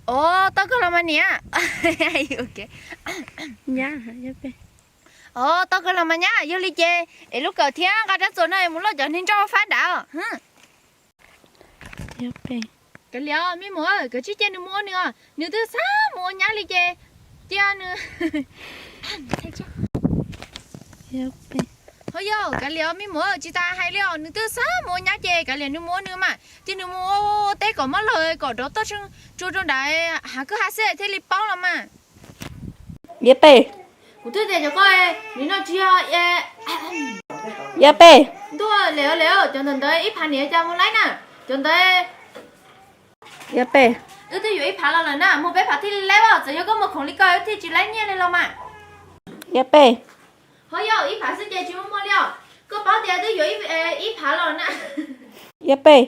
Os, tau kawg los mas niam. Os, tau kawg los mas nyab, yog li ces es lub kawm thiab nqa rab txuas no mus loj cov niag nroj fab dav. Kav liam, me muam, koj tsis cia nws mus ua nws os, nws twb xav mus ua nyab li ces cia nws. Ho yog, kav liam me muam, tsis tas hais li os, nws twb xav mus ua nyab ces kav liam nws mus ua nws mas, cia nws mus ua teb kom mob lawg kom rov toj tsheej tsua rau nram hav kwj hav xwb thiaj li paub los mas. Yab pej. Kuv twb tias cov koj, nim no tsis yog. Yab pej. Ntuj, Liam, Liam, cov ntawd ntawd ib phav niam cas mus laib na? Cov ntawd. Yab pej. Wb twb yuav ib phav los lawm na, muag peb phav thiaj li laib os, txawm yog koj muag khoom li ko wb thiaj tsis laib nyiaj li los mas. Yab pej. Ho yog ib phav xwb ces tsis muag muag li os, koj paub tias twb yuav ib phav los na. Yab pej.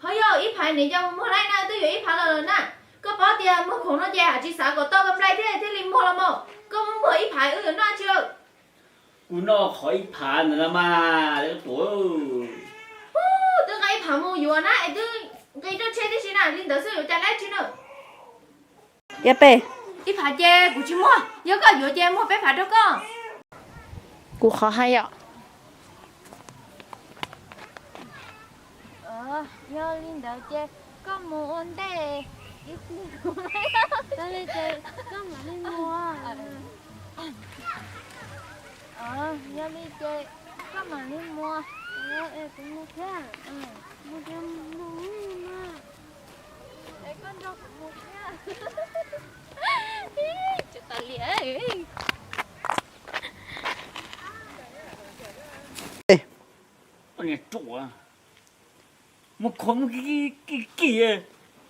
Ho yog ib phav niam cas muag laib na, twb yuav ib phav los lawm na, koj paub tias muag khoom no ces hais tsis xav kom tau ka nplai thiaj thiaj li muag los mas, koj muab muag ib phav wb yuav noj tsi. Kuv noj qhov ib phav ntawd los mas, tuam. Twb nqa ib phav mus yuav na es twb nqi roj tsheb tib si na, li ntawd xwb yuav cas laib tsi na. Yab pej. Ib phav ces kuv tsis muag, yog koj yuav ces muag peb phav rau koj. Kuv qhov hais yom. Yog li ntawd ces koj mus ua ntej ib pliag. Yog li ces koj mam li mus. Yog li ces koj mam li mus. Es kuv mus thiab. Mus thiab mus mas. Es koj nrog kuv mus thiab. Tsis tas li. Niag ruam, muag khoom muag kim kim,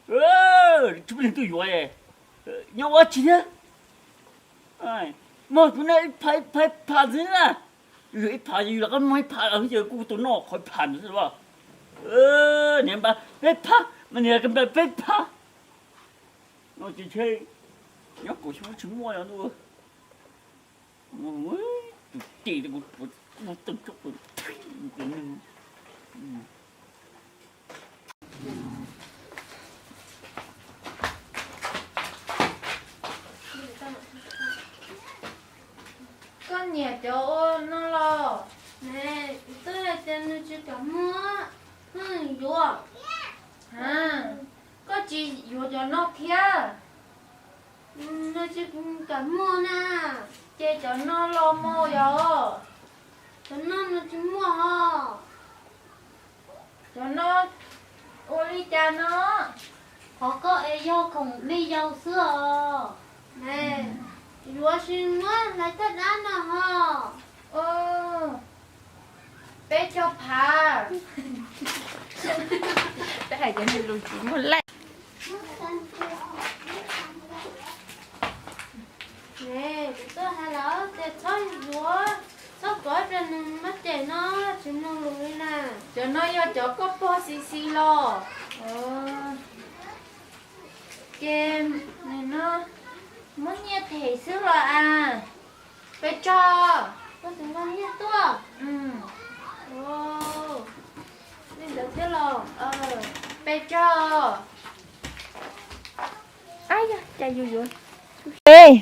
tsis pub leej twg yuav, nyob ua tsi thiab. Muag kuv no ib phav ib phav ib phav ntxiv na. Yus yuav ib phav, yus lam qab muag ib phav los ces kuv tus noj qhov ib phav ntxiv xwb. Niag npaj peb phav, mas niag npaj peb phav. No ces nyob kaum xyoo tsis muaj os ntuj. Tus cem kuv, kuv teej tsob. Koj nyiam cov ua no los? Ne, kuv twb hais tias nws tsis kam muag, pheej yuav. Koj tsis yuav cov no thiab? Nws tsis kam muag na. Ces cov no los mas yog? Cov no nws tsis muag os. Cov no ua li cas no? Qhov koj es yog khoom me yau xwb os. Yuav tsis muab hlais thaj dab no ho. Peb caug phav. Peb hais cov niag lus tsis muaj laij. Kuv twb hais lawm tias txhob yuav, txhob kov rau nws mab cem no, tsis mloog lus li na. Cov no yog cov koj pog xis xis los? Ces nim no muab nyiaj them xwb los as. Pes tsawg? Koj tus nqa nyiaj tuaj. Li ntawd thiab los? Pes tsawg? Ab yog cas yus yuav pes.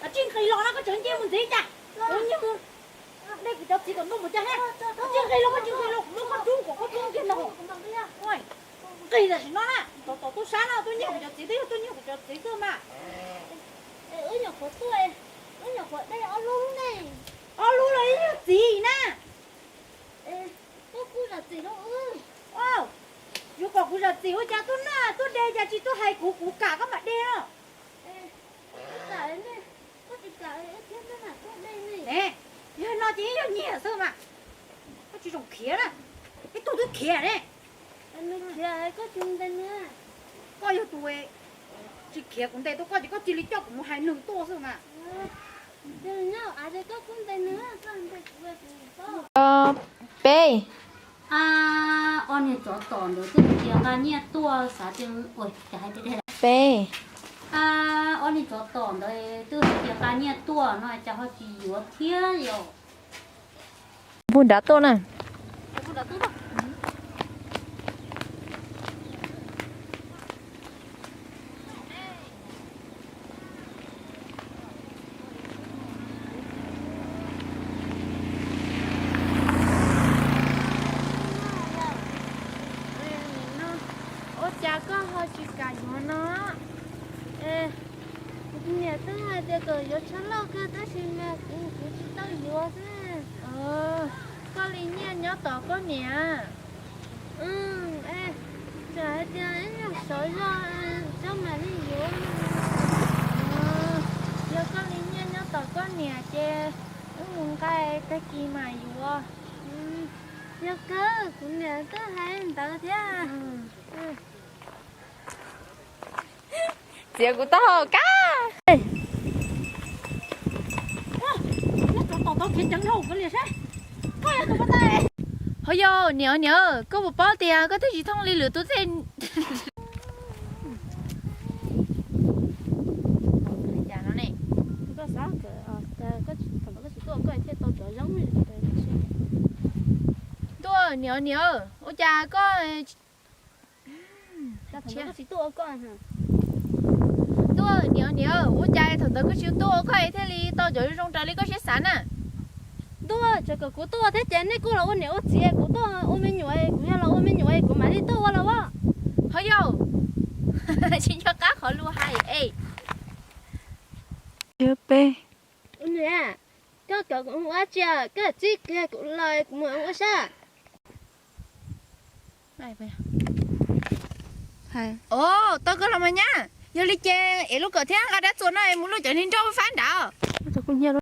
Tsis nqis los no koj tseem nce mus ntxiv cas? Kuv nyiag mus de kuv cov txiv kom ntuj mus cas thiab. Tsis nqis los, koj tsis nqis los, kuv muab koj rub kom koj rub kiag ntag. Nqis tam sim no na, tom tom tuaj sab no tuaj nyiag kuv cov txiv, twb yog tuaj nyiag kuv cov txiv xwb mas. Wb nyuam qhuav tuaj, wb nyuam qhuav de ob lub ne. Ob lub los ib yog txiv na. Koj kuj zam txim rau wb. Yuav kom kuv zam txim ua cas, tuaj noj tuaj de cas tsis tuaj hais kuv, kuv kam koj mam de no. Ne, yog no ces ib yog nyiag xwb mas. Koj tsis zoo khiav na. Ib tug twb khiav ne. Koj yog tus tsis khiav, kuv ntes tau koj ces koj cia li coj kuv mus hais nws tuaj xwb mas. Peb. Ob niag tsov tom ntawd twb hais tias nqa nyiaj tuaj xav tias, peb. Ob niag tsov tom ntawd twb hais tias nqa nyiaj tuaj no cas ho tsis yuav thiab yom. Puag nrad tuaj na. Cas koj ho tsis kam yuav no? Niam twb hais tias kom yuav tshaj loj kawg tab sis mas kuv tsis tau yuav xwb. Koj li nyiaj nyob tom koj niam. Tsam hais tias ib nyuag xyov zog, koj mam li yuav. Yog koj li nyiaj nyob tom koj niam ces wb mus nqa tag kis mam yuav. Yog kawg, kuv niam twb hais ntawd thiab. Txiav kuv taub hau kab. Ho yog niam, niam, koj puas paub tias koj twb tsis thooj li lwm tus txij Ntuj, niam, niam, ua cas koj Ntuj, niam, niam, ua cas thaum ntawd koj tsis tuaj ua koj thiaj li tau cov zoo zoo raws li koj siab xav na? Ntuj, txawm kom kuv tuaj thiab ces nej kuj los ua niam ua txiv, kuv tuaj ua me nyuam, kuv yog los ua me nyuam kuv mam li tuaj ua los as. Ho yog, tsis nco qab qhov lus hais es. Peb, koj kom kuv ua dab tsi? Koj txib kiag kuv los kuv mam ua sab. Tau koj los mas nyab, yog li ces ev lub kawm thiab nqa dab txuas no es mus luaj cov niag nroj fab nrad.